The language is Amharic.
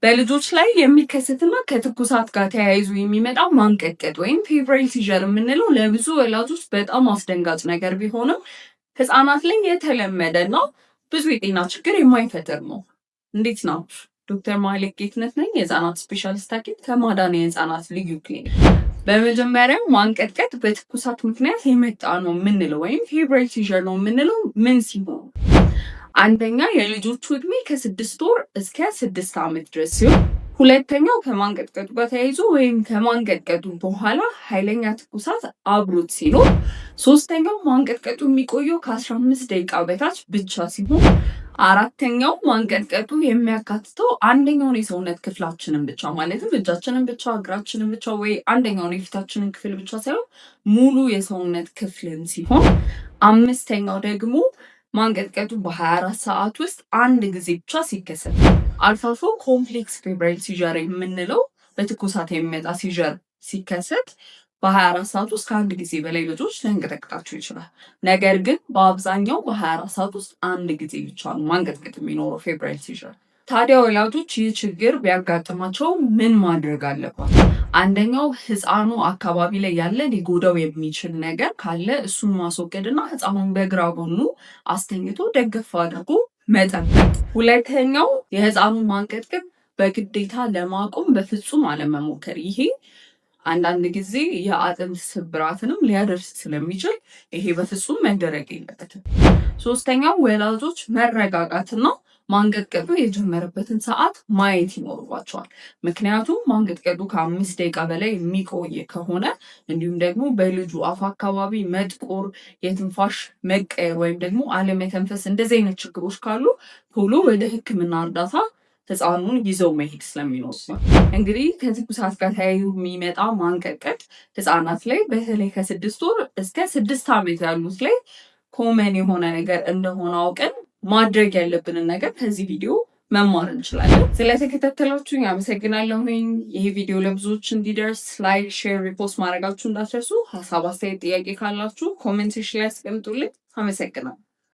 በልጆች ላይ የሚከሰትና ከትኩሳት ጋር ተያይዞ የሚመጣው ማንቀጥቀጥ ወይም febrile seizure የምንለው ለብዙ ወላጆች በጣም አስደንጋጭ ነገር ቢሆንም ህፃናት ላይ የተለመደ እና ብዙ የጤና ችግር የማይፈጥር ነው። እንዴት ናችሁ? ዶክተር ማህሌት ጌትነት ነኝ፣ የህፃናት ስፔሻሊስት ሐኪም ከማዳን የህፃናት ልዩ ክሊኒክ። በመጀመሪያ ማንቀጥቀጥ በትኩሳት ምክንያት የመጣ ነው የምንለው ወይም febrile seizure ነው የምንለው ምን ሲሆን፣ አንደኛ የልጆቹ እድሜ ከ6 ወር እስከ 6 ዓመት ድረስ ሲሆን፣ ሁለተኛው ከማንቀጥቀጡ ጋር ተያይዞ ወይም ከማንቀጥቀጡ በኋላ ኃይለኛ ትኩሳት አብሮት ሲኖር፣ ሶስተኛው ማንቀጥቀጡ የሚቆየው ከ15 ደቂቃ በታች ብቻ ሲሆን፣ አራተኛው ማንቀጥቀጡ የሚያካትተው አንደኛውን የሰውነት ክፍላችንን ብቻ፣ ማለትም እጃችንን ብቻ፣ እግራችንን ብቻ ወይ አንደኛውን የፊታችንን ክፍል ብቻ ሳይሆን ሙሉ የሰውነት ክፍልን ሲሆን፣ አምስተኛው ደግሞ ማንቀጥቀጡ በ24 ሰዓት ውስጥ አንድ ጊዜ ብቻ ሲከሰት። አልፎ አልፎ complex febrile seizure የምንለው በትኩሳት የሚመጣ seizure ሲከሰት በ24 ሰዓት ውስጥ ከአንድ ጊዜ በላይ ልጆች ሊያንቀጠቅጣቸው ይችላል። ነገር ግን በአብዛኛው በ24 ሰዓት ውስጥ አንድ ጊዜ ብቻ ነው ማንቀጥቀጥ የሚኖረው febrile seizure። ታዲያ ወላጆች ይህ ችግር ቢያጋጥማቸው ምን ማድረግ አለባቸው? አንደኛው ህፃኑ አካባቢ ላይ ያለ ሊጎዳው የሚችል ነገር ካለ እሱን ማስወገድና ህፃኑን በግራ ጎኑ አስተኝቶ ደገፍ አድርጎ መጠበቅ። ሁለተኛው የህፃኑን ማንቀጥቀጥ በግዴታ ለማቆም በፍጹም አለመሞከር። ይሄ አንዳንድ ጊዜ የአጥንት ስብራትንም ሊያደርስ ስለሚችል ይሄ በፍጹም መደረግ የለበትም። ሶስተኛው ወላጆች መረጋጋትና ማንቀጥቀጡ የጀመረበትን ሰዓት ማየት ይኖርባቸዋል። ምክንያቱም ማንቀጥቀጡ ከ5 ደቂቃ በላይ የሚቆይ ከሆነ፣ እንዲሁም ደግሞ በልጁ አፍ አካባቢ መጥቆር፣ የትንፋሽ መቀየር ወይም ደግሞ አለመተንፈስ እንደዚህ አይነት ችግሮች ካሉ ቶሎ ወደ ሕክምና እርዳታ ህፃኑን ይዘው መሄድ ስለሚኖር። እንግዲህ ከትኩሳት ጋር ተያይዞ የሚመጣ ማንቀጥቀጥ ህፃናት ላይ በተለይ ከ6 ወር እስከ 6 ዓመት ያሉት ላይ common የሆነ ነገር እንደሆነ አውቀን ማድረግ ያለብንን ነገር ከዚህ ቪዲዮ መማር እንችላለን። ስለተከታተላችሁኝ አመሰግናለሁኝ። ይህ ቪዲዮ ለብዙዎች እንዲደርስ like፣ share፣ repost ማድረጋችሁ እንዳትረሱ። ሀሳብ፣ አስተያየት፣ ጥያቄ ካላችሁ comment ላይ አስቀምጡልኝ። አመሰግናለሁ።